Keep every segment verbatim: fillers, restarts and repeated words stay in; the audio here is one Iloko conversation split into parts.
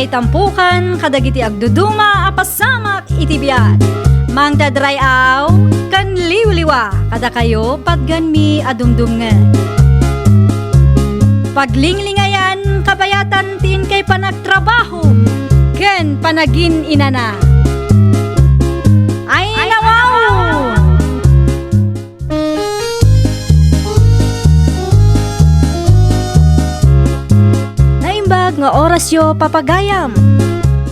Itampukan kadagiti agduduma a pasamak iti biag. Mangted ray-aw ken liwliwa kadakayo patgenmi a dumdumngeg. Paglinglingayan kabayatan ti inkay panagtrabaho ken panagin-inana. Ay, nawaw! Naimbag nga orasyo, papagayam.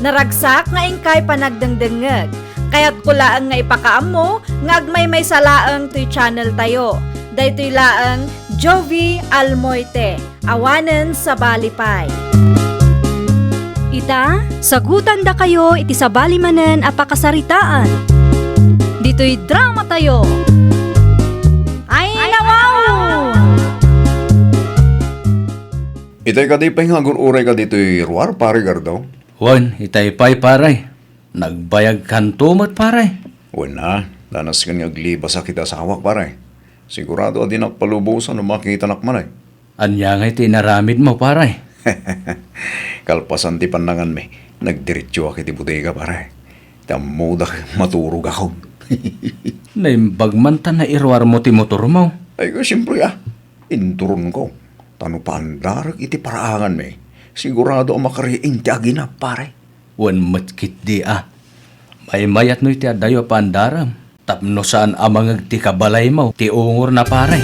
Naragsak nga inkay panagdengdengngeg. Kayatko laeng nga ipakaammo nga agmaymaysa laeng toy channel tayo. Daytoy laeng Jovi Almoite. Awanen sabali pay. Ita, sagutandakayo iti sabali manen a pakasaritaan. Ditoy drama tayo. Ay, nawaw! Itay kadi pay nga agur-urayka ditoy ruar, Pare Gardo? Wen, itay pay, pare. Nagbayagkanto met, pare. Wen a, danasken nga aglibasak iti asawak, pare. Sigurado a dinak palubosan no makitanak manen. Ania ngay ti inaramidmo, pare? Kalpasan ti pannanganmi, nagdiretsoak iti bodega, pare. Ta ammodak, maturogakon. Naimbag man ta nairuarmo ti motormo. Ay, siempre a. Inturonko. Ta no paandarek iti paraanganmi, sigurado a makariing ti aginap, pare. Wen met ketdi a. Maymayat no iti adayo a paandarem. Tapno saan a mangeg ti kabalaymo ti ungorna, pare.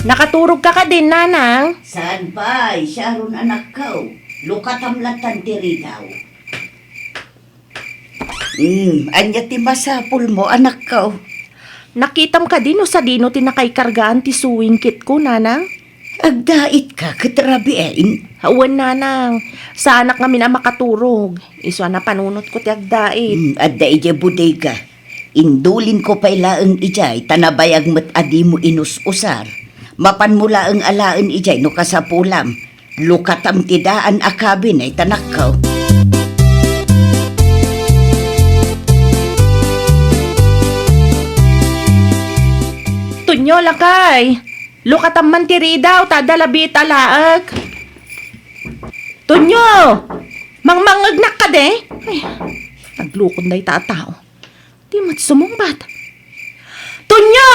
Nakaturogka kadin, nanang? Saan pay, Sharon, anakko. Lukatam lattan ti ridaw. Hmm, ania ti masapulmo, anakko? Nakitam kadi no sadino ti nakaikargaan ti sewing kitko, nanang? Agdaitka ket rabiin? Wen, nanang. Saanak ngamin a makaturog. Isu a napanunotko ti agdait. Hmm, adda idiay bodega. Indulinko pay laeng idiay, ta nabayag met a dimo inus-usar. Mapanmo laeng alaen idiay no kasapulam. Lukatam ti daan a kabinet, anakko. Tonyo, lakay! Lukatam man ti ridaw, ta adda labiit a laek. Tonyo! Mangmangngegnak kadi? Ay, naglukon dayta a tao. Di met sumungbat. Tonyo!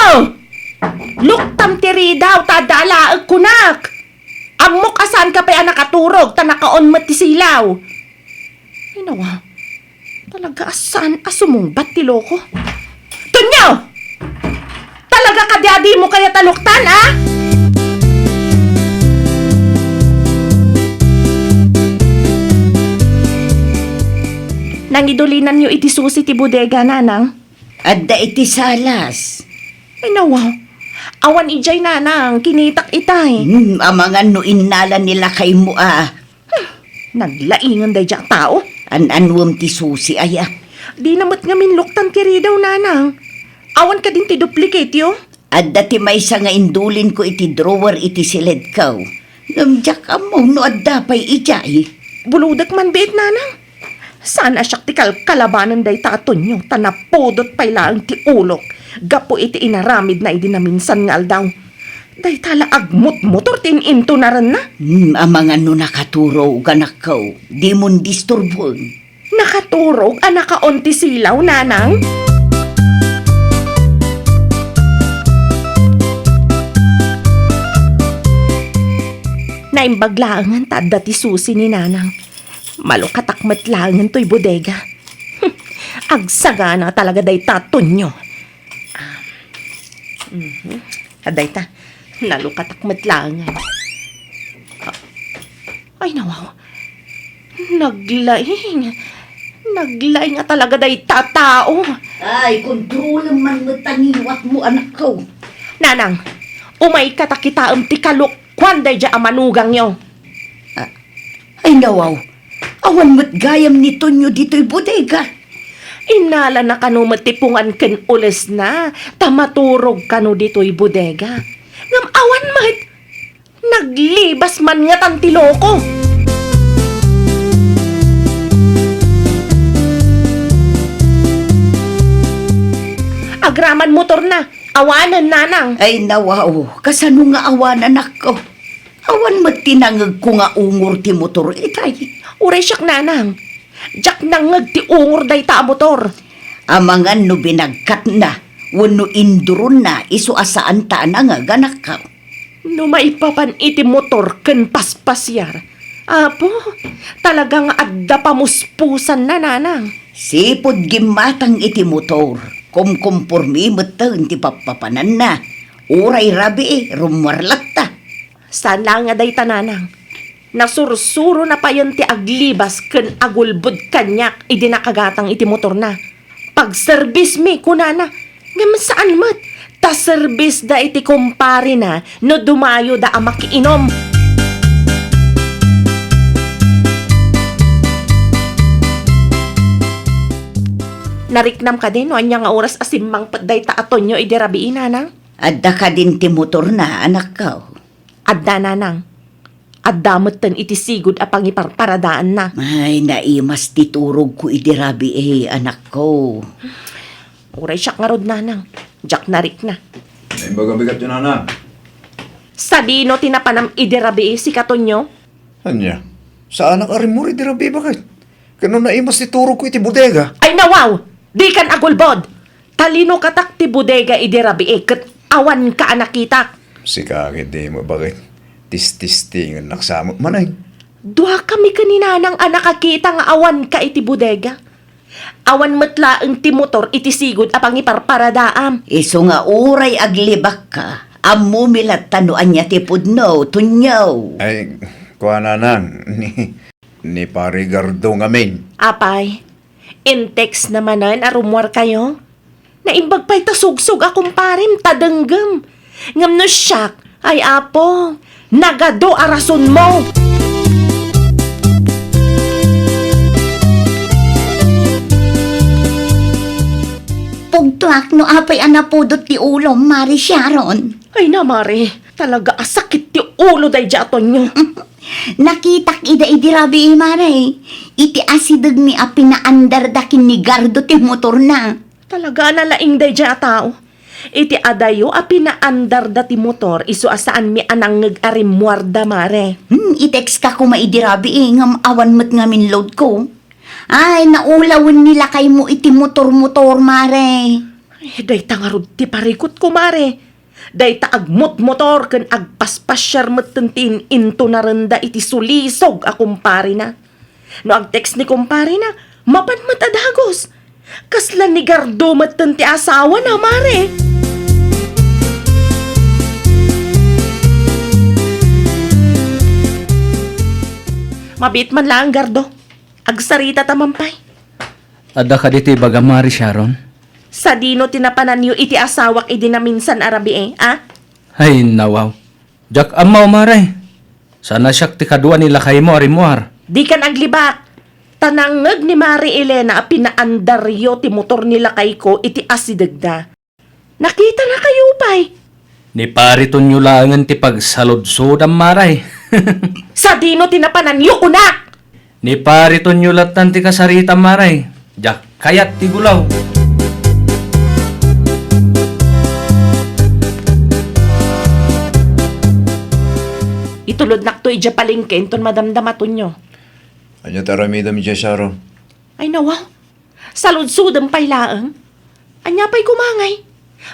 Luktam ti ridaw, ta adda a laek kunak! Ammok a saanka pay a nakaturog, ta nakaon met ti silaw. Ay, nawa. Talaga a saan a sumungbat ti loko. Tonyo! Talaga kadi a dimo kayat a luktan, a? Nangidulinanyo iti susi ti bodega, nanang? Adda iti salas. Ay, nawa. Awan idiay, nanang. Kinitak itay. Hmm, amangan no innala ni lakaymo a. Hmm, naglaingan daydiay a tao. An-anuem ti susi aya? Dina met ngamin luktan ti ridaw, nanang. Awan kadin ti duplicate-yo? Adda ti maysa nga indulinko iti drawer iti siledko. Ngem diak ammo no adda pay idiay. Bulodek man biit, nanang. Saan a siak ti kalkalabanen dayta a Tonyo, ta napudot pay laeng ti ulok gapu iti inaramidna idi naminsan nga aldaw. Dayta la agmutmotor ti in-intunarenna. Hmm, amangan no nakaturog, anakko. Dimon disturboen. Nakaturog a nakaon ti silaw, nanang? Naimbag laengen ta adda ti susi ni nanang. Malukatak met laengen toy bodega. Agsagana talaga dayta a Tonyo. Ah, mhm. Adda ita, nalukatak met laengen. Ay, nawaw. Naglaing. Naglaing a talaga dayta a tao. Ay, kontrolem man met ta ngiwatmo, anakko. Nanang, umayka ta kitaem ti kalukkuan daydiay a manugangyo. Ah, ay, nawaw. Awan met gayam ni Tonyo ditoy bodega. Innalana kano met ti pungan ken ulesna, ta maturog kano ditoy bodega. Ngem awan met. Naglibas man ngatan ti loko. Agraman motorna, Awanen, nanang. Ay, nawaw, kasano nga awan, anakko? Awan met ti nangegko nga ungor ti motor itay. Uray siak, nanang. Diak nangngeg ti ungor dayta a motor. Amangan no binagkatna wenno induronna, isu a saanta a nangeg, anakko. No maipapan iti motor ken paspasiar, Apo, talaga nga adda pamuspusanna, nanang. Sipud gimmatang iti motor, kumkumpormi metten ti pappapananna. Uray rabii, rummuar latta. Saan laeng a dayta, nanang. Nasursuro na payen ti aglibas ken agulbod kaniak idi nakagatang iti motorna. "Pagserbismi," kunana. Ngem saan met, ta serbisda iti kumparena no dumayoda a makiinom. Nariknam kadi no ania nga oras a simmangpet dayta a Tonyo idi rabii, nanang? Adda kadin ti motorna, anakko? Adda, nanang. Adda metten iti sigud a pangiparparadaanna. Ay, naimas ti turogko idi rabii, anakko. Uray siak ngarud, nanang. Diak narikna. Naimbag a bigatyo, nanang. Sadino ti napanam idi rabii, sika Tonyo? Ania? Saanak a rimmuar idi rabii, baket? Ken no naimas ti turogko iti bodega? Ay, nawaw! Dikan agulbod! Talinokatak ti bodega idi rabii ket awanka a nakitak. Sika ketdi, baket? Tististingennak sa met manen. Duakami ken ni nanang a nakakita nga awanka iti bodega. Awan met laeng ti motor iti sigud a pangiparparadaam. Isu nga uray aglibakka, ammomi latta no ania ti pudno, Tonyo. Ay, kua, nanang, ni, ni Pari Gardo ngamin. Apay, in-text na manen a rummuarkayo? Naimbag pay ta sugsog a kumparem ta denggem. Ngem no siak, ay Apo, nagadu a rasonmo. Pugtoak no apay a napudot ti ulom, Mari Sharon. Ay na, Mari, talaga a sakit ti ulo daydiay a Tonyo. Nakitak ida idi rabii, Mari, iti asidegmi a pinaandarda ken ni Gardo ti motorna. Talaga a nalaing daydiay a tao. Iti adayo a pinaandarda ti motor, isu a saanmi a nangngeg a rimmuarda, Mare. Hmm, i-text ka koma idi rabii, ngem awan met ngamin loadko. Ay, naulawen ni lakaymo iti motor-motor, Mare. Ay, dayta ngarud ti parikutko, Mare. Dayta agmotmotor ken agpaspasiar metten ti in-intonarenda iti sulisog a kumparena. No ag-text ni kumparena, mapan met a dagus. Kasla ni Gardo metten ti asawana, Mare. Mabiit man laeng, Gardo. Agsarita ta man pay. Adda kadi ti ibagam, Mari Sharon? Sadino ti napananyo iti asawak idi naminsan a rabii, a? Ay, nawaw. Diak ammo, Mare. Saan a siak ti kadua ni lakaymo a rimmuar. Dikan aglibak. Ta nangngeg ni Mari Elena a pinaandaryo ti motor ni lakayko iti asidegda. Nakitanakayo pay. Ni Pari Tonyo laengen ti pagsaludsodam, Mare. Sadino ti napananyo, kunak? Ni Pari Tonyo lattan ti kasaritam, Mare. Diak kayat ti gulaw. Itulodnakto idiay palengke inton madamdama, Tonyo. Ania ti aramidem idiay, Sharon? Ay, nawa. Saludsodem pay laeng. Ania pay koma ngay?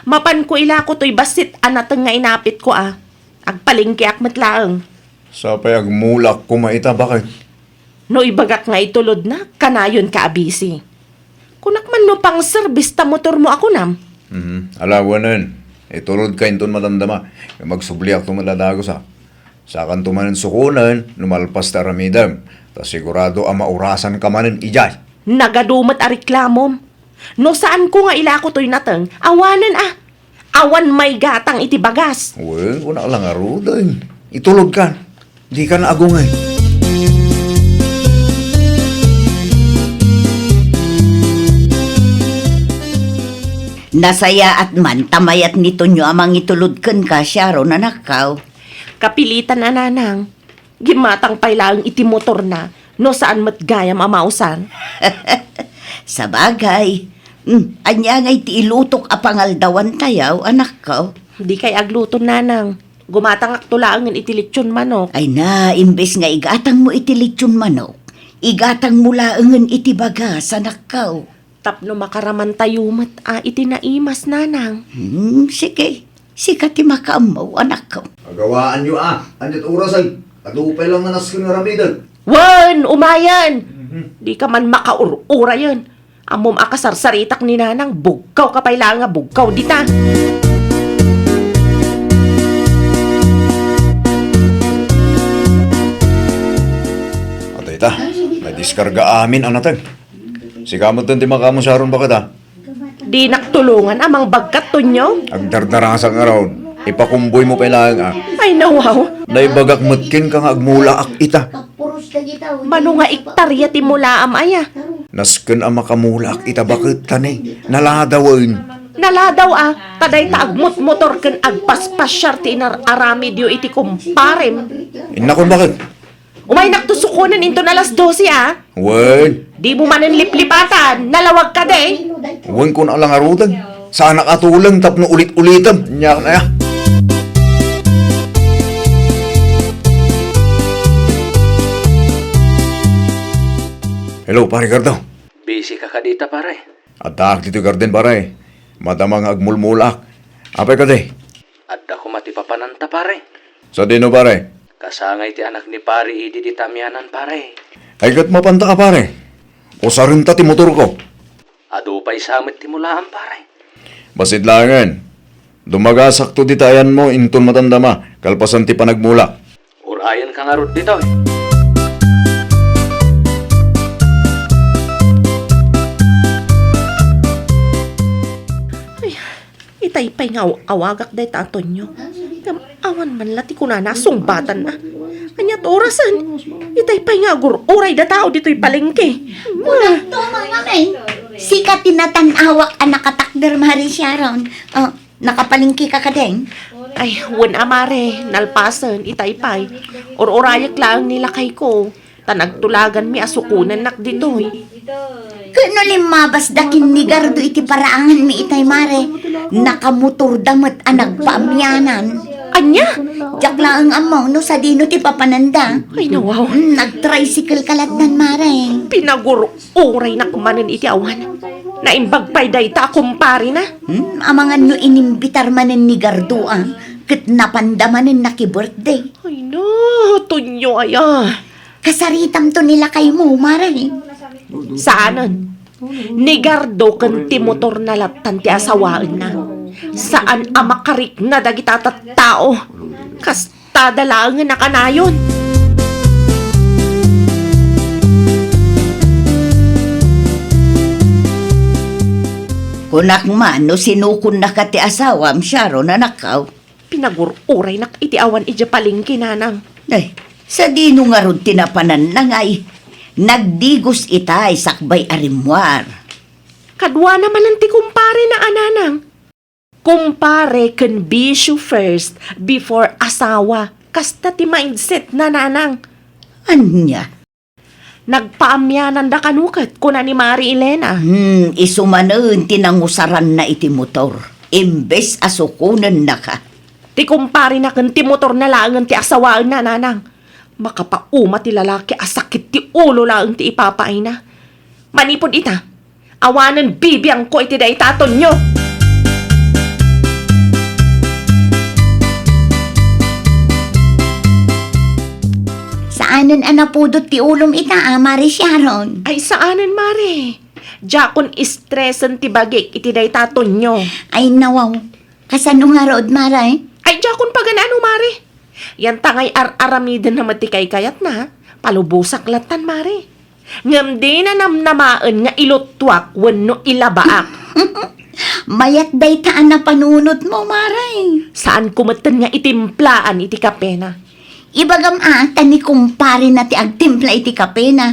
Mapanko ilako toy bassit a nateng nga inapitko a. Agpalengkeak met laeng. Sapay agmulak koma ita, baket? No ibagak nga itulodna, kanayonka a busy. Kunak man no pangserbis ta motormo a kunam. Mhm. Ala, wen, itulodka inton madamdama. Ngem agsubliakto met a dagus a. Sakanto manen sukonen no malpas ti aramidem, ta sigurado a maurasanka manen idiay. Nagadu met a reklamom. No saanko nga ilako toy nateng, awanen a. Awan maigatang iti bagas. Wen, kunak la ngaruden. Itulodkan. Dikan agungay. Nasayaat man ta mayat ni Tonyo a mangitulod kenka, Sharon, anakko. Kapilitan a, nanang. Gimmatang pay laeng iti motorna, no saan met gayam a mausar. Sabagay, Hmm, ania ngay ti ilutok a pangaldawantayo, anakko? Dikay agluto, nanang. Gumatangakto laengen iti litson manok. Ay na, imbes nga igatangmo iti litson manok, igatangmo laengen iti bagas, anakko. Tapno makaramantayo met a iti naimas, nanang. Hmm, sige. Sika ti makaammo, anakko. Agawaanyo a, ania't orasen? Adu pay lang nga nasken nga aramiden. Wen, umayen! Mhm. Dika man makaur-urayen. Ammom a kasarsaritak ni nanang, bugkawka pay laeng a bugkaw dita. Adda ita, nadiskarga amin a nateng. Sika metten ti makaammo, Sharon, baket a. Dinak tulongan a mangbagkat, Tonyo? Agdardarasak ngarud. Ipakumboymo pay laeng a. Ay, nawaw. Naibagak met kenka nga agmulaak ita. Mano nga ektarya ti mulaam aya? Nasken a makamulaak ita baket ta ne, naladawen. Naladaw a, ta dayta agmutmotor ken agpaspasiar ti inar-aramidyo iti kumparem. Innakon baket. Umaynakto sukonen inton alas dose a. Wen. Dimo manen liplipatan, nalawag kadi. Wen, kuna la ngaruden. Saanak a tuleng tapno ulit-ulitem. Nia, nia. Hello, Pare Gardo. Busy ka kadita, pare? Addaak ditoy garden, pare. Madama nga agmulmulaak. Apay kadi? Adda koma ti papananta, pare. Sadino, pare? Kasangay ti anak ni Pare Idi dita amianan, pare. Ay, ket mapanta a, pare. Usarenta ti motorko. Adu pay sa met ti mulaam, pare. Bassit laengen. Dumagasakto dita ayanmo inton matandama, kalpasan ti panagmula. Urayenka ngarud ditoy. Ay, itay pay nga aw-awagak dayta a Tonyo. Ngem awan man la ti kunana a sungbatanna. Ania't orasen? Itay pay nga agur-urayda tao ditoy palengke. Kunam to, Mama May. Sika ti natan-awak a nakatakder, Mari Sharon. Oh, nakapalengke ka kadin? Ay, wen a, Mare, nalpasen, itay pay. Ur-urayek laeng ni lakayko. Ta nagtulaganmi a sukonennak ditoy. Ken no limmabasda ken ni Gardo iti paraanganmi itay, Mare, nakamotorda met a nagpaamianan. Ania? Diak laeng ammo no sadino ti papananda. Ay, nawaw. Mm, nag-tricycle ka lattan, Mare. Pinagur-uraynak manen iti awan. Naimbag pay dayta a kumparena. Hmm, amangan no inimbitar manen ni Gardo a, ket napanda manen naki-birthday. Ay na, Tonyo aya. Kasaritamto ni lakaymo, Mare. Saanen. Ni Gardo ken ti motorna lattan ti asawaenna. Saan a makarikna dagita tattao. Kastada laengen a kanayon. Kunak man no sinukonnaka ti asawam, Sharon, anakko. Pinagur-uraynak iti awan idiay palengke, nanang. Ay, sadino ngarud ti napananna ngay? Nagdigos itay sakbay a rimmuar. Kaduana manen ti kumparena a, nanang. Kumpare ken bisyo first before asawa. Kasta ti mindset na, nanang. Ania? Nagpaamiananda kano ket, kuna ni Mari Elena. Hmm, isu manen ti nangusaranna iti motor, imbes a sukonennaka. Ti kumparena ken ti motorna laengen ti asawaenna, nanang. Makapauma ti lalaki a sakit ti ulo laeng ti ipapaayna. Manipud ita, awanen bibiangko iti dayta a Tonyo. Saanen a napudot ti ulom ita, a, Mare Sharon? Ay, saanen, Mare. Diakon istresen ti bagik iti dayta a Tonyo. Ay, nawaw. Kasano ngarud, Mare? Ay, diakon pagan-ano, Mare. Yan ta ngay ar-aramidenna met ti kaykayatna, palubosak lattan, Mare. Ngem dina namnamaen nga iluttuak wenno ilabaak. Mayat dayta a napanunotmo, Mare. Saanko metten nga itimplaen iti kapena. Ibagam a, ta ni kumparena ti agtimpla iti kapena,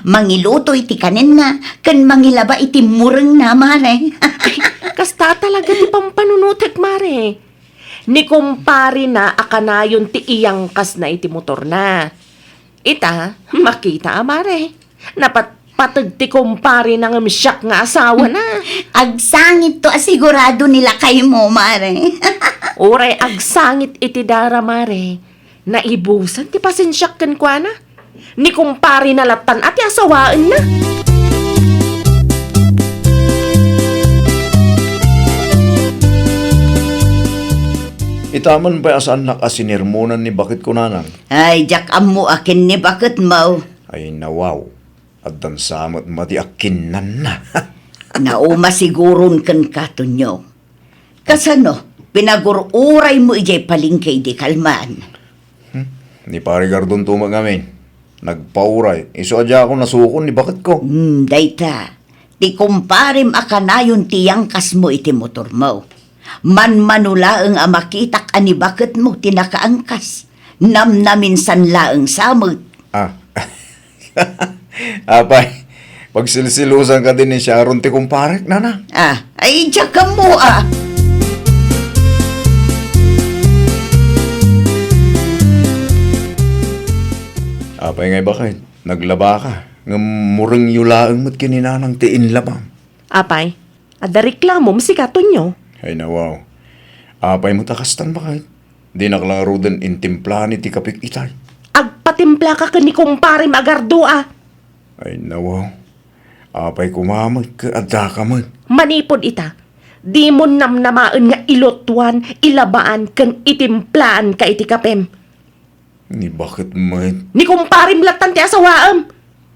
mangiluto iti kanenna, ken mangilaba iti murengna, Mare. Kasta talaga ti pampanunotek, Mare. Ni kumparena a kanayon ti iyangkasna iti motorna. Ita, makita a, Mare. Napat-, Pateg ti kumparena ngem siak nga asawana. Agsangitto a sigurado ni lakaymo, mare. Uray agsangit iti dara, mare. Naibusan ti pasensiak kenkuana. Ni kumparena lattan a ti asawaenna. Itaman pay a saannak a sinermonan ni baketko, nanang. Ay, diak ammo a ken ni baketmo. Ay, nawaw. Addan sa met madi a kinnanna. Nauma siguron kenka, Tonyo. Kasano, pinagur-uraymo idiay palengke idi kalman? Hmm, ni Pare Gardon to met ngamin. Nagpauray, isu a diakon nasukon ni baketko. Hmm, dayta. Ti kumparem a kanayon ti yangkasmo iti motormo. Manmano laeng a makitak a ni baketmo ti nakaangkas. Namnaminsan laeng sa met. Ah. Apay, pagsilsilusan kadi ni Sharon ti kumparek, nana? Ah, ay, diak ammo, ah. Apay ngay baket, naglabaka, ngem murengyo laeng met ken ni nanang ti inlabam. Apay, adda reklamom sika, Tonyo? Ay, nawaw. Apay met a kastan, baket? Dinak la ngaruden intimplaan iti kapek itay. Agpatimplaka ken ni kumparem a Gardo, a. Ay, nawaw. Apay koma met ket addaka met? Manipud ita, dimon namnamaen nga ilutuan, ilabaan, ken itimplaan ka iti kapem. Ni baket met? Ni kumparem lattan ti asawaem.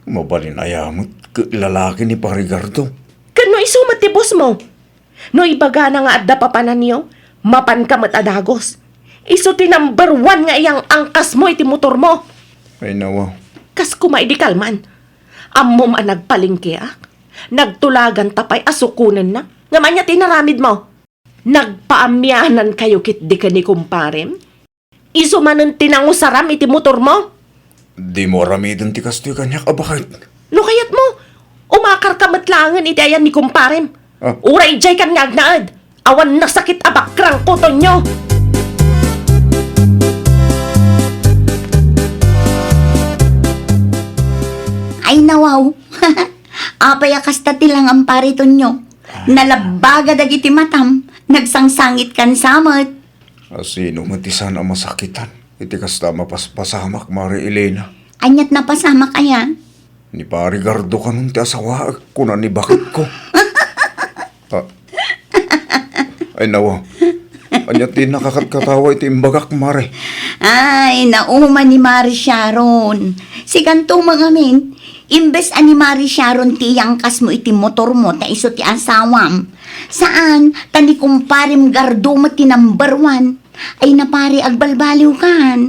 Mabalin aya met ket lalaki ni Pare Gardo? Ken no isu met ti bossmo? No ibagana nga adda papananyo, mapanka met a dagus. Isu ti number one nga iyang-angkasmo iti motormo. Ay, nawa. Kas koma idi kalman. Ammom a nagpalengkeak. Nagtulagan ta pay a sukonenna. Ngem ania ti inaramidmo? Nagpaamianankayo ketdi ken ni kumparem? Isu manen ti nangusaram iti motormo? Dimo aramiden ti kastoy kaniak a baket. No kayatmo, umakarka met laengen iti ayan ni kumparem. Ah. Uray idiaykan nga agnaed. Awan nasakit a bakrangko, Tonyo. Ay, nawaw. Apay a kasta ti langam, Pare Tonyo? Nalabbaga dagiti matam, nagsangsangitkan sa met. A sino met ti saan a masakitan iti kasta a mapaspasamak, Mare Elena? Aniat napasamak aya? Ni Pare Gardo kanon ti asawaek, kuna ni baketko. Ah. Ay, nawa. Ania ti nakakatkatawa iti imbagak, Mare? Ay, nauma ni Mare Sharon. Sikanto met ngamin, imbes a ni Mare Sharon ti iyangkasmo iti motormo ta isu ti asawam. Saan, ta ni kumparem Gardo met ti number one. Ay na, pare, agbalbaliwkan.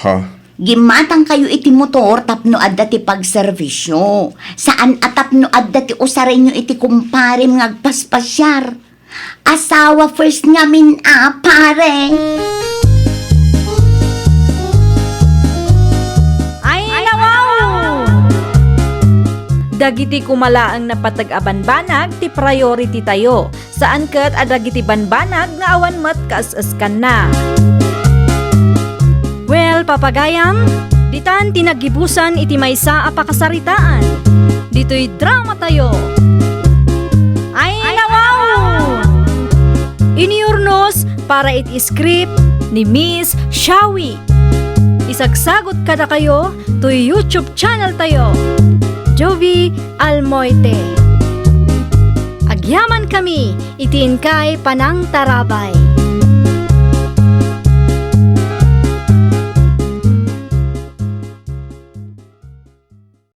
Ha? Gimmatangkayo iti motor tapno adda ti pagserbisyo. Saan a tapno adda ti usarenyo iti kumparem nga agpaspasiar. Asawa first ngamin a, pare. Ay, nawaw! Dagiti koma laeng napateg a banbanag ti priority tayo. Saan ket a dagiti banbanag nga awan met kaes-eskanna. Well, papagayam, ditan ti naggibusan iti maysa a pakasaritaan. Ditoy drama tayo. Ay, nawaw! Iniurnos para iti script ni Miss Shawi. Isagsagot kadakayo toy YouTube channel tayo, Jovi Almoite. Agyaman kami iti inkay panangtarabay.